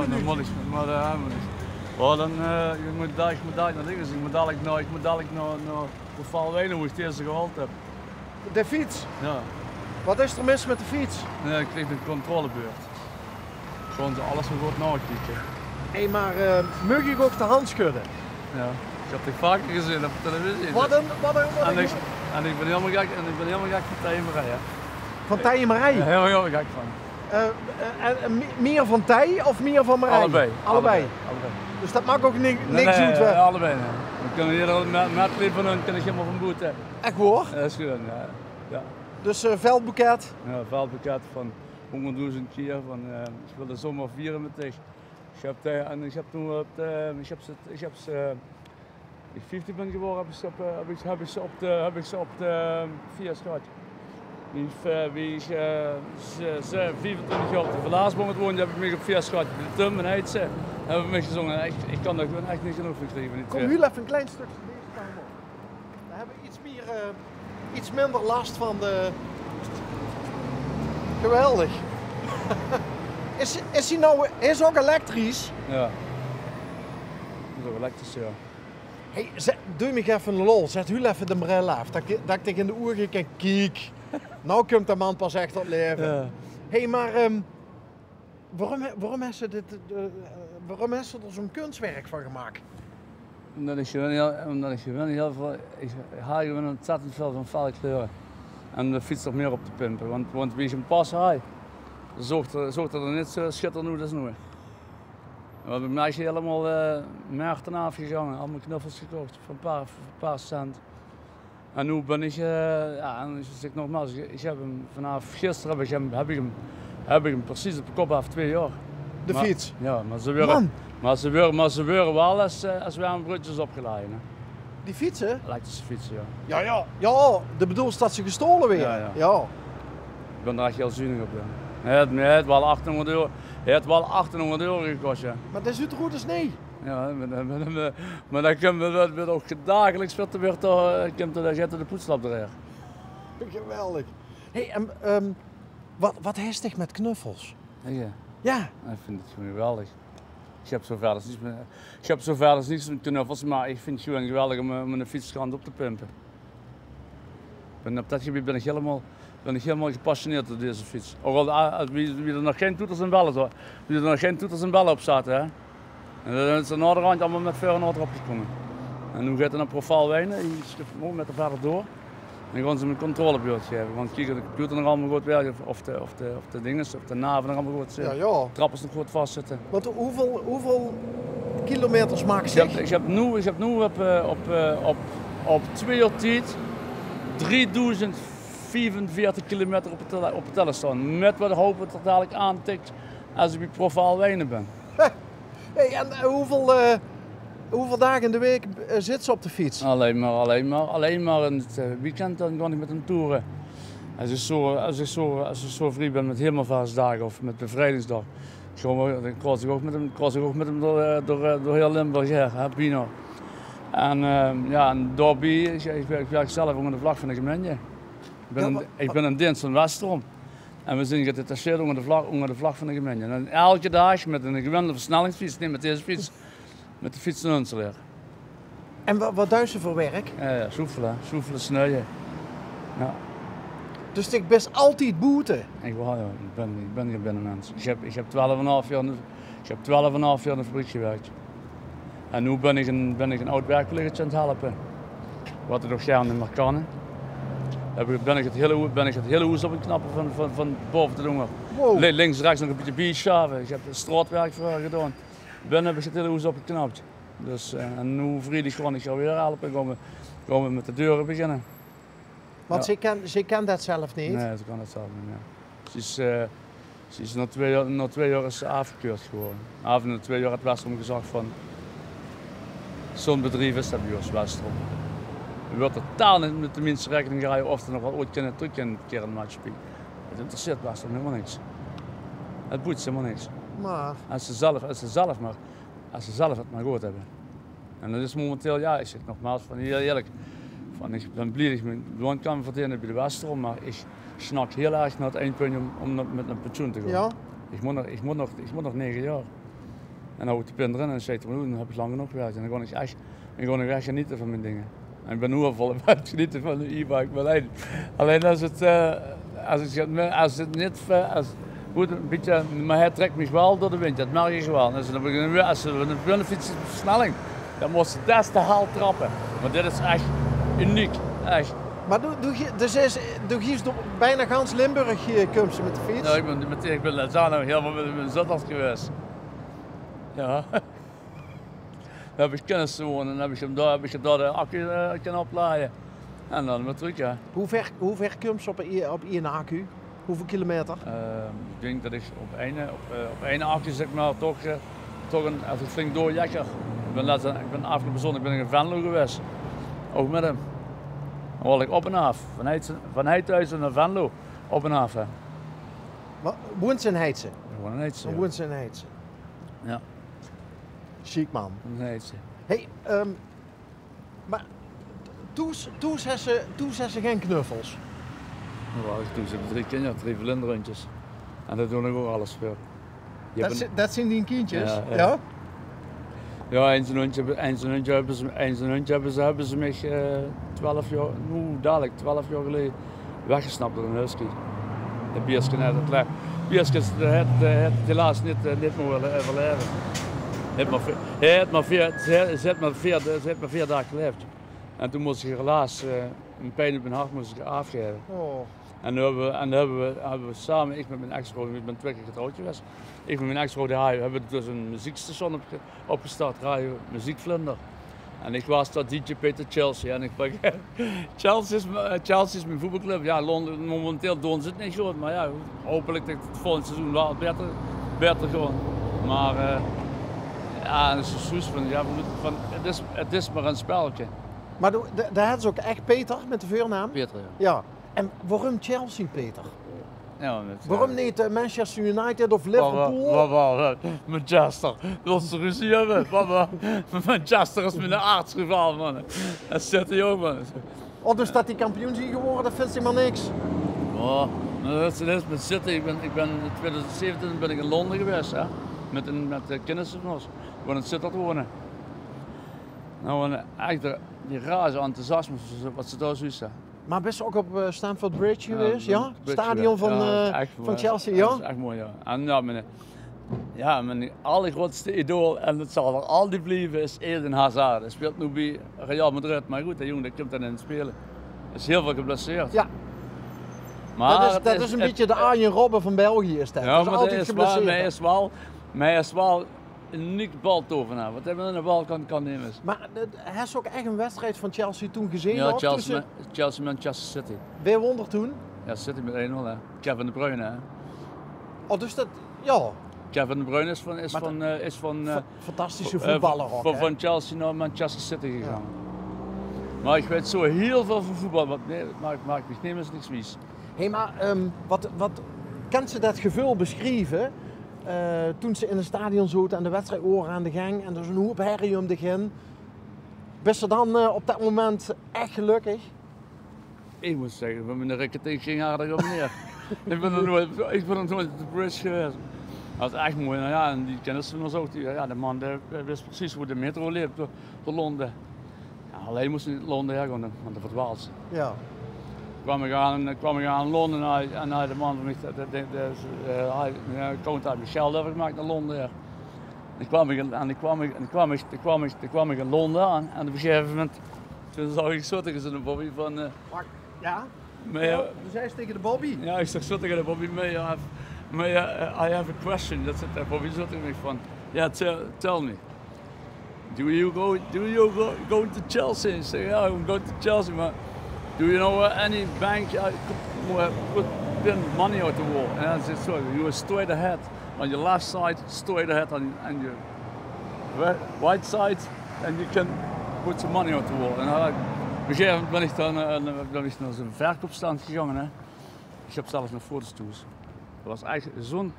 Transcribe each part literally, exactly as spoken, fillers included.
Normaal is, maar, eh, helemaal niet. Oh, dan, eh, ik moet daar, ik moet daar naar dingen zien. Ik moet dadelijk naar, ik moet dadelijk naar, naar Profaalwijnen, hoe ik deze gehaald heb. De fiets? Ja. Wat is er mis met de fiets? Nee, ik kreeg een controlebeurt. Gewoon zo alles weer goed nakieken. Hé, maar, eh, mag ik ook de hand schudden? Ja, ik heb het vaker gezien op de televisie. Wat een, wat een, wat een... En ik, en ik ben helemaal gek, en ik ben helemaal gek van Thei en Marij, hè. Van Thei en Marij? Ja, heel, heel gek van. Eh, eh, en, en mi-, meer van Thei of meer van Marij? Allebei. Allebei. Allebei. Dus dat maakt ook ni-, nee, niks nee, uit, hè? Allebei, nee. We kunnen hier al met, met van hun kan ik helemaal van boete. Echt hoor? Ja, dat is gewoon, ja. Ja. Dus, eh, veldboeket? Ja, veldboeket van honderdduizend keer. Van, eh, ik wil de zomer vieren met dich. Ik heb, eh, en ik heb toen op de, ik heb ze, ik heb ze, eh, ik vijftien ben geworden, heb ik ze op, eh, heb ik, heb ik ze op de, heb ik ze op de, eh, fiets gehad. Wie, eh, wie ik, eh, ze, ze vijfentwintig jaar op de Verlaasboom woonde, heb ik me op fiets gehad. De Tum en Heitse hebben we gezongen. Ik, ik kan daar gewoon echt niet genoeg van krijgen, van die twee. Kom, heel even een klein stukje deze kant op. Dan hebben we iets meer, eh, iets minder last van de... Geweldig. Is, is hij nou, is ook elektrisch? Ja. Dat is ook elektrisch, ja. Hey, ze-, doe me even een lol. Zet heel even de bril af. Dat ik, dat ik dich in de ogen kan kiek. Nou komt de man pas echt tot leven. Ja. Hey, maar, ehm, waarom, he-, waarom is ze dit, eh, waarom is ze er zo'n kunstwerk van gemaakt? Omdat ik gewoon heel, omdat ik gewoon heel veel, ik hou gewoon ontzettend veel van felle kleuren. En de fiets nog meer op te pimpen. Want, want wie ik hem pas had, zocht er, zocht er niet zo schitterend uit als nu. En we hebben meisje helemaal, eh, Merten afgegangen, allemaal knuffels gekocht voor een paar, voor een paar cent. En nu ben ik, eh, ja, en ik zeg nogmaals, ik, ik heb hem vanaf gisteren heb ik hem, heb ik hem, heb ik hem precies op de kop af, twee jaar. De fiets? Ja, maar ze worden, maar ze worden, maar ze worden wel als, eh, als wermbroodjes opgeladen, hè. Die fietsen? Elektrische fietsen, ja. Ja, ja. Ja, de bedoels dat ze gestolen werden? Ja, ja. Ja. Ik ben daar echt heel zuinig op, ja. Hij heeft, hij heeft wel achttienhonderd euro, hij heeft wel achttienhonderd euro gekost, ja. Maar dat is het goed als nee. Ja, maar, maar, maar, maar dan kunnen we dat, we ook dagelijks weer te weer, eh, komt er, dan zet er de poetslap erin. Geweldig. Hey, en, ehm, wat, wat is dich met knuffels? Ja. Ja. Ja, ik vind het gewoon geweldig. Ik heb zo verder niets met, ik heb zo verder niets met knuffels, maar ik vind het gewoon geweldig om, eh, om een fiets de kant op te pimpen. Ik ben, op dat gebied ben ik helemaal, ben ik helemaal gepassioneerd door deze fiets. Ook al, ah, wie, wie er nog geen toeters en bellen zo-, wie er nog geen toeters en bellen op zaten, hè. En dan is er naderhand allemaal met veur en achter opgekomen. En nu gaat het naar Profaalwijnen, die schuift hem ook met de verder door. En dan gaan ze hem een controlebeurt geven. Want kijk, de computer nog allemaal goed werkt, of, of de, of de, of de dingen, of de naven nog allemaal goed zitten. Ja, ja. Trappers nog goed vastzitten. Want hoeveel, hoeveel kilometers maakt zich? Ik heb, ik heb nu, ik heb nu op, eh, op, eh, op, op twee jaar tijd drieduizend vijfenveertig kilometer op de tele-, op de teller staan. Met wat hopen dat dadelijk aantikt als ik bij Profaalwijnen ben. Hey, en, eh, hoeveel, eh, hoeveel dagen in de week, eh, zit ze op de fiets? Alleen maar, alleen maar, alleen maar in het, eh, weekend dan kan ik met hem toeren. Als ik zo, als ik zo, als ik zo vrij ben met hemelvaartsdagen of met bevrijdingsdag, gewoon, dan cross ik ook met hem, cross ik ook met hem door, eh, door, eh, door heel Limburg heen, hè, bijna. En, eh, ja, en daarbij, ik, ik werk, ik werk zelf onder de vlag van de gemeente. Ik ben, ja, een, wa-, ik ben in dienst van Westrom. En we zijn gedetacheerd onder de vlag, onder de vlag van de gemeente. En elke dag met een gewende versnellingsfiets, niet met deze fiets, met de fiets naar Hunseleer. En wa-, wat duis ze voor werk? Ja, ja, sjoefelen, sjoefelen, snoeien. Ja. Dus ik ben altijd boete? Ik wel, ja. Ik ben, ik ben geen binnenmens. Ik heb, ik heb twaalf en een half jaar in de, ik heb twaalf en een half jaar in de fabriek gewerkt. En nu ben ik een, ben ik een oud werkcollegaatje aan het helpen. Wat ik nog gaar niet meer kan, hè. Heb ik, ben ik het hele hoe-, ben ik het hele hoes op het knappen van, van, van boven te doen. Wow. Li-, links, rechts nog een beetje bijschaven. Ik heb straatwerk voor haar gedaan. Binnen heb ik het hele hoes op het knapje. Dus, eh, en nu vrijdag gewoon ik ga weer helpen. Gaan we, gaan we met de deuren beginnen. Want, ja, ze kan, ze kan dat zelf niet? Nee, ze kan dat zelf niet, ja. Ze is, eh, ze is na twee jaar, na twee jaar is ze afgekeurd geworden. Af na twee jaar had Westrom gezag van: "Zo'n bedrijf is dat bij ons, Westrom. We willen totaal niet met de mensen rekening gehouden of ze nog wat ooit kunnen terugkeren in de maatschappij." Het interesseert Westrom helemaal niks. Het boeit ze helemaal niks. Maar als ze zelf, als ze zelf maar, als ze zelf het maar goed hebben. En dat is momenteel, ja, ik zeg nogmaals, van heel eerlijk, van, ik ben blij dat ik mijn loon kan verdienen bij de Westrom, maar ik snak heel erg naar het eindpuntje om, om met een pensioen te gaan. Ja. Ik moet nog, ik moet nog, ik moet nog negen jaar. En dan hou ik de pin d'rin en dan zèk ik: "Noe, dan heb ik lang genóg gewèrk." En dan kan ik ech, dan kan ik ech genete van mien dinger. En ik bin noe al volop aan 't genete van de e-bike. Maar allein, allein as 't, eh, as ik 't, as 't neet, eh, as, good, e bietje, maar hae trekt mich waal door de wind, det merk ik waal. En as ze dan beginne, as ze dan beginne fietse op de versnelling, dan mós ze des te hel trappe. Want dit is ech uniek, ech. Maar doe, doe, ge- dus is, doe giefs door bijna gans Limburg, eh, kums se mit de fiets? Ja, ik bin, ik bin, ik bin lèts jaor nog hielemaol mit, mit Zitterd gewaes. Ja. Dao heb ik kinnis wonen en heb ik hem dao, heb ik dao de accu, eh, kinne oplaje. En dan weer trök, ja. Hoe ver, hoe ver kums se op, e- op ien accu? Hoeveel kilometer? Eh, ik dink det ik op ein, op, eh, op ein accu, zeg maar, toch, eh, toch ein, as ik flink doorjekker. Ik bin lèts, ik bin aafgeloupe zóndig bin ik in Venlo gewaes. Ouch mit hem. Dan wol ik op en aaf. Van Heitse, van Heithuizen nao Venlo. Op en aaf, hè. Wa- Woens se in Heitse? Ik woen in Heitse, ja. Woens se in Heitse? Ja. Sjiek, man. In Heitse. Hey, ehm, maar thoes, thoes hes se, thoes hes se gen knuffels? Jawel, thoes heb ik drie kinder, drie vlinderhundjes. En dao doon ik ouch alles veur. Det zi- det zien dien kindjes? Ja, ja. Ja? Ja, ein zo'n hundje, ein zo'n hundje hebben ze, ein zo'n hundje hebben ze, hebben ze mich, eh, twelf jaor, oeh, dadelijk twelf jaor geleje weggesnapt door ein husky. De Bieske, hè, det le- Bieske is, eh, het, eh, het helaas neet, eh, neet mier willen overleven. Het maar veer, het maar veer, ze, ze het maar veer, ze het maar veer daag geleefd. En toen mós ik helaas, eh, ein pien op mien hart mós ik aafgaeve. Oh. En dan hebben we, en dan hebben we, hebben we same, ik mit mien ex-vrouw, ik bin twee kier getrouwd gewaes. Ik mit mien ex-vrouw, die haj- hebben dus ein muziekstation opge- opgestart, Radio Muziekvlinder. En ik waas dao D J Peter Chelsea. En ik ben- Chelsea is, m- eh, Chelsea is mien voetbalclub. Ja, Londen, momenteel doon ze 't neet good, maar ja, hopelik det 't volgend seizoen waal beter, beter gaon. Maar, eh, ja, det is zoeëiets van, ja, van, het is, het is maar ein spelke. Maar doe- da- dao het ze ouch ech Peter mit de veurnaam? Peter, ja. Ja. En waorum Chelsea, Peter? Ja, mit, waorum eh, neet, eh, Manchester United of Liverpool? Papa, papa, eh, Manchester. Wils se ruzie hebben? Papa, Manchester is mien aartsrivaal, man. En City ouch, man. Oh, dus det die kampioen zien geworden, det vinjs se maar niks? Ja, maar det is, det is mit City. Ik bin, ik bin in tweeduizend zeventien bin ik in Londen gewaes, hè. Mit ein, mit de kinnisse van ós. Woe in City wonen. Nou, ein echte, die raze enthousiasme wat se dao zuus, hè. Maar bis se ouch op, eh, Stamford Bridge gewaes? Ja, ja? Bridge, stadion van, ja, eh, van Chelsea, ja? Det is ech mooi, ja. En ja, mien, ja, mien allergroeëtste idool, en det zal d'r altied blieve, is Eden Hazard. Hae speelt noe bie Real Madrid, maar good, dae jóng, dae kump dan in 't spele. Is hiel väöl geblesseerd. Ja. Maar det is, det is ein bietje de Arjen Robben van België, is det. Ja, maar det is waal, maar hae is waal, maar hae is waal ein uniek baltovenaar. Wat hae mit eine bal kan, kan neme. Maar, eh, hes se ouch ech ein wedstrijd van Chelsea toen gezeen? Ja, Chelsea, Manchester City. Wae won d'r toen? Ja, City mit ein nul, hè. Kevin De Bruyne, hè. Oh, dus det, ja. Kevin De Bruyne is van, is van, eh, is van, eh, fantastische voetballer ouch, hè? Van Chelsea nao Manchester City gegange. Maar ik weit zoeë hiel väöl van voetbal, wat, nee, maak, maak mich nemes niks wies. Hey, maar, ehm, wat, wat, kans se det geveul besjrieve? Eh, toen se in 't stadion zoot en de wedstrijd waor aan de gang en d'r is ein hoop herrie um dich hin. Bis se dan, eh, op det moment ech gelökkig? Ik mót zegge, van mien rikketing ging aardig op en neer. Ik bin nog noeit, ik bin nog noeit op de Bridge gewaes. Det is ech mooi. Nou ja, en die kinnisse van ós ouch, die, ja, de man dae, dae wis precies woe de metro leep door, door Londen. Ja, allein mós se neet Londen haer gaon, want dan verdwaals se. Ja. Kwaam ik aan, kwaam ik aan Londen en hae, en hae, de man van mich, de, de, de, eh, hae, ja, ik had dao Michel euver gemaak nao Londen, ja. En kwaam ik, en kwaam ik, en kwaam ik, en kwaam ik, en kwaam ik in Londen aan. En op ein gegaeve moment, toen zag ik zoeë taenge zoeë'n bobby van, eh, ja? Mer ja, doe zeis taenge de bobby. Ja, ik zeg zoeë taenge de bobby, "May I have, may I, uh, I have a question." Det zaet de bobby zoeë taenge mich van, "Yeah, tell, tell me. Do you go, do you go, going to Chelsea?" Ik zeg, "Yeah, I'm going to Chelsea, but do you know, uh, any bank I could, uh, put in money on the wall?" And I said, "So you are straight ahead on your left side, straight ahead on, on your right side, and you can put some money on the wall." En dan, op ein gegaeve moment bin ik dan, eh, bin ik nao zoeë'n verkoopstand gegange, hè. Ik heb zelfs nog foto's thoes. Det waas ech zoeë'n,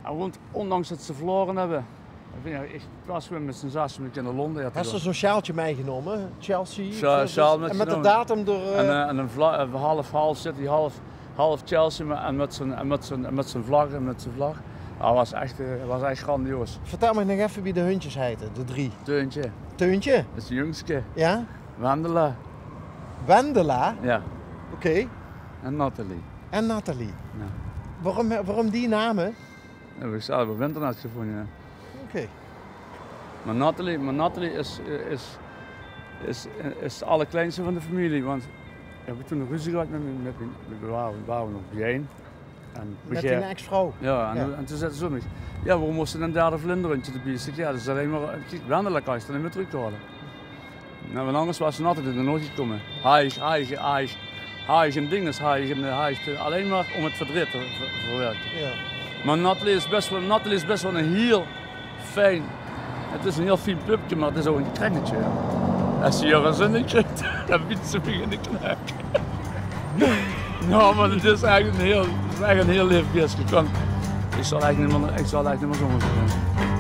ja, gewoon, ondanks det ze verlaore hebbe, ik vind, ja, ik waas gewoon mit sensatie mit in Londen. Ja, hes se zoeë'n sjaaltje mitgenómme? Chelsea? Sja-, sjaal mitgenómme. En mit de datum d'r, eh, en, eh, en ein vla-, eh, half, half City, half, half Chelsea, maar, en mit zoeë'n, en mit zoeë'n, en mit zoeë'n vlag, en mit zoeë'n vlag. Dat waas ech, eh, waas ech grandioos. Vertèl mich nog effe wie de hundjes heite, de drie. Teuntje. Teuntje? Dat is 't jungske. Ja? Wendela. Wendela? Ja. Oké. En Nathalie. En Nathalie. Ja. Waorum, waorum die name? Dat höb ich zelf op internet gevónje, ja. Oké. Mer Nathalie, mer Nathalie is, is, is, is de allerkleinste van de femilie. Want ich höb toen ruzie gehad mit mien, mit mien, we wore, we wore nog biejein. En mit dien ex-vrouw? Ja, en, en toen zag ze zoe: "Ja, waorum mós se 'n derde vlinderhundje d'rbie?" Ich zèk: "Ja, dat is allein mer, kiek, Wendela kins se neet mie trökhaole." Noe, want angers waas Nathalie d'r noeats gekómme. Haaj, haaj, haaj, haaj en dinges, haaj en, eh, haaj, eh, allein mer óm 't verdreet te ver-, verwèrke. Ja. Mer Nathalie is bès waal, Nathalie is bès waal 'n hieël fijn, 't is 'n hieël fien pupke, mer 't is ouch 'n krengetje, ja. Es ze hie 'n zin in krieg, dan biet ze mich in de knuik. Noe, mer 't is ech 'n hieël, 't is ech 'n hieël leef beeske. Kan, ich zal ech neet mie, ich zal ech neet mie zónger zeen.